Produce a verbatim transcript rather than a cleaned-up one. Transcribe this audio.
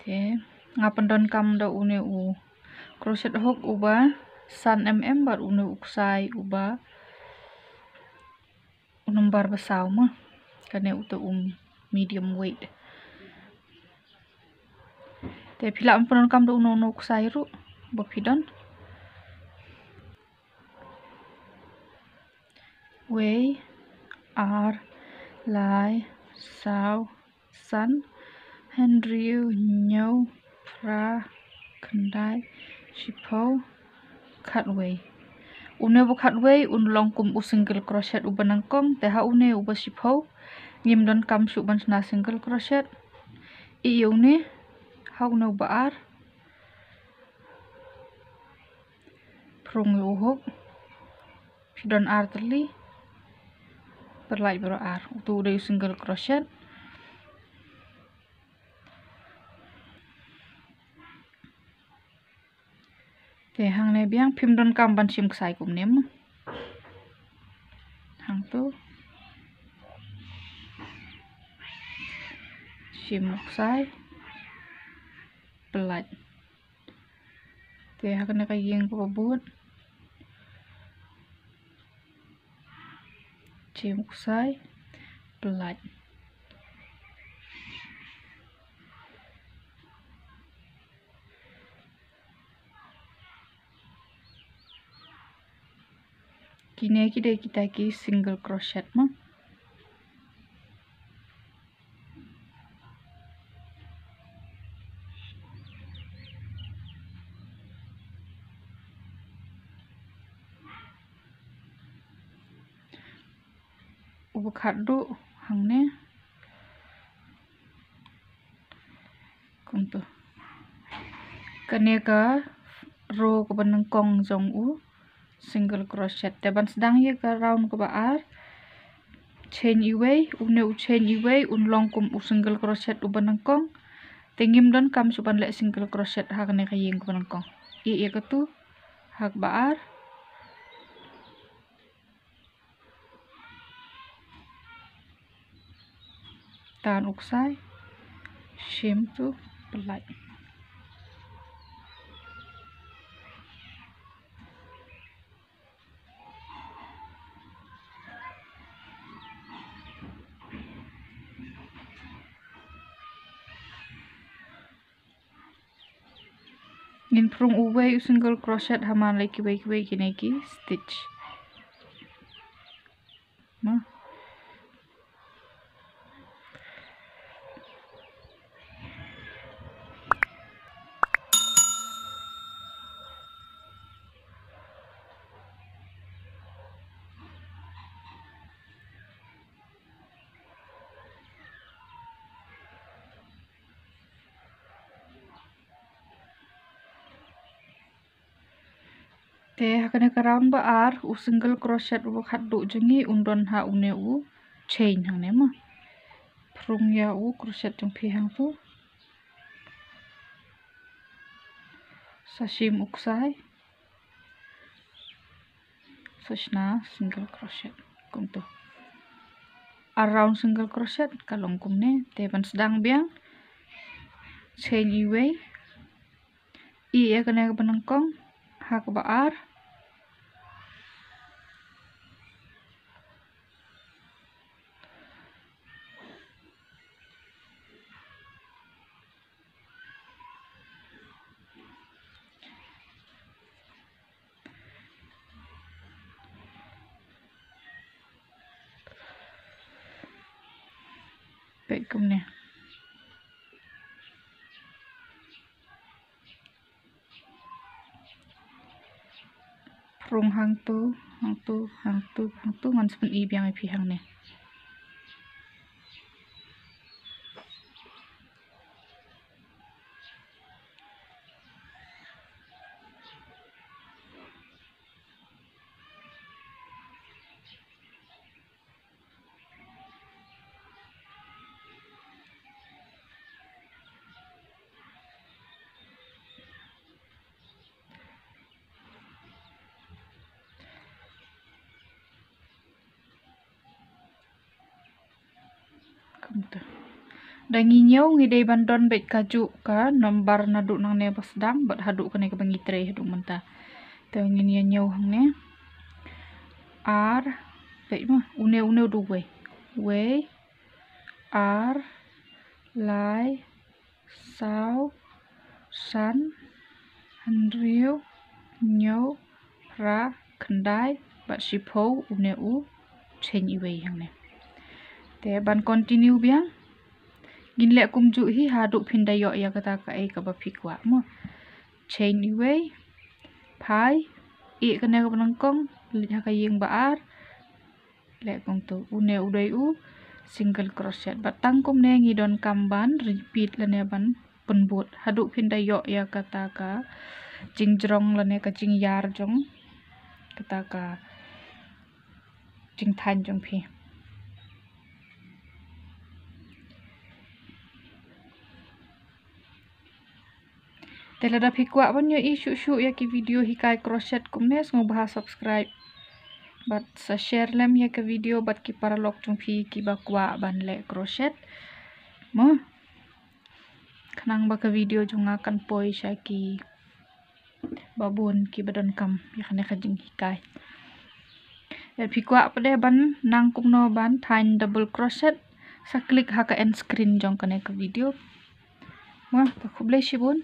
Te nga pyndonkam da une u crochet hook uba san mm bad une u ksai uba u nombar ba saw ma. Kane uta u medium weight. Te phi lah ban pyndonkam da uno uno u ksai ruh ba phi don. Wei, ar, lai, saw, san, hynriew, hynñiew, phra, khyndai, shiphew, khatwei. Une uba khatwei un long kum u single crochet uba nyngkong, te ha une uba shiphew ngim donkam shuh ban shna single crochet. Ïa une, ha une uba ar, phrung ïa u hook. Phi don ar tylli, pyllait baroh ar. Uto u dei u single crochet. Te hangne biang phim donkam ban shim ksai kumne ma. Hangto shim u ksai, pyllait. Te ha kane ka ïing kaba bud shim u ksai, pyllait. Kine ki dei kita ki single crochet ma. Uba khatduh hangne. Kumto. Kane ka row kaba nyngkong jong u single crochet. Te ban sdang ïa ka round kaba ar, chain iwei, une u chain iwei un long kum u single crochet uba nyngkong. Te ngim donkam shuh ban leh single crochet ha kane ka ïing kaba nyngkong. Ïa, ïa katu ha kaba ar. Tan u ksai, shim tu, pyllait. Ngin phrung uwei u single crochet ha man la kiwei kiwei kine ki stitch. Ma. Te ha kane ka round ba ar, u single crochet uba khatduh jong ngi un don ha une u chain hangne ma. Phrung ïa u crochet jong phi hangtu. Sa shim u ksai. Sa shna single crochet kumtu. Ar round single crochet ka long kumne, te ban sdang biang. Chain iwei. Ïa kane kaba nyngkong ha kaba ar. Peit kumne. Phrung hangtu, hangtu, hangtu, hangtu, ngan sa pyni biang ïa phi hangne. Da ngi ñiew ngi dei ban don beit kajuh ka number naduh nangne ba sdang bad haduh kane kaba ngi trei haduh mynta. Te ngin ïa ñiew hangne. Ar, beit ma, une une u dei uwei. Uwei, ar, lai, saw, san, hynriew, hynñiew, phra, khyndai bad shiphew, une u chain iwei hangne. Te ban continue biang. Ngin leh kumjuh hi haduh phin da ïoh ïa kata kaei kaba phi kwah mo. Chain iwei, phai, ïeh kane kaba nyngkong, leit ha ka ïing ba ar, leh kumtu, une u dei u single crochet. Bad tang kumne ngi donkam ban repeat lane ban pynbud haduh phin da ïoh ïa kata ka jingjrong lane ka jingïar jong kata ka jingthaiñ jong phi. Te lada phi kwah ban ïohi shuh shuh ïa ki video hikai crochet kumne, sngewbha subscribe bad sa share lem ïa ka video bad ki paralok jong phi kiba kwah ban leh crochet mo. Khnang ba ka video jong nga kan poi sha ki ba bun kiba donkam ïa kane ka jinghikai. Lada phi kwah pat de ban nang kumno ban thaiñ double crochet, sa click ha ka end screen jong kane ka video. Mo, te khublei shibun.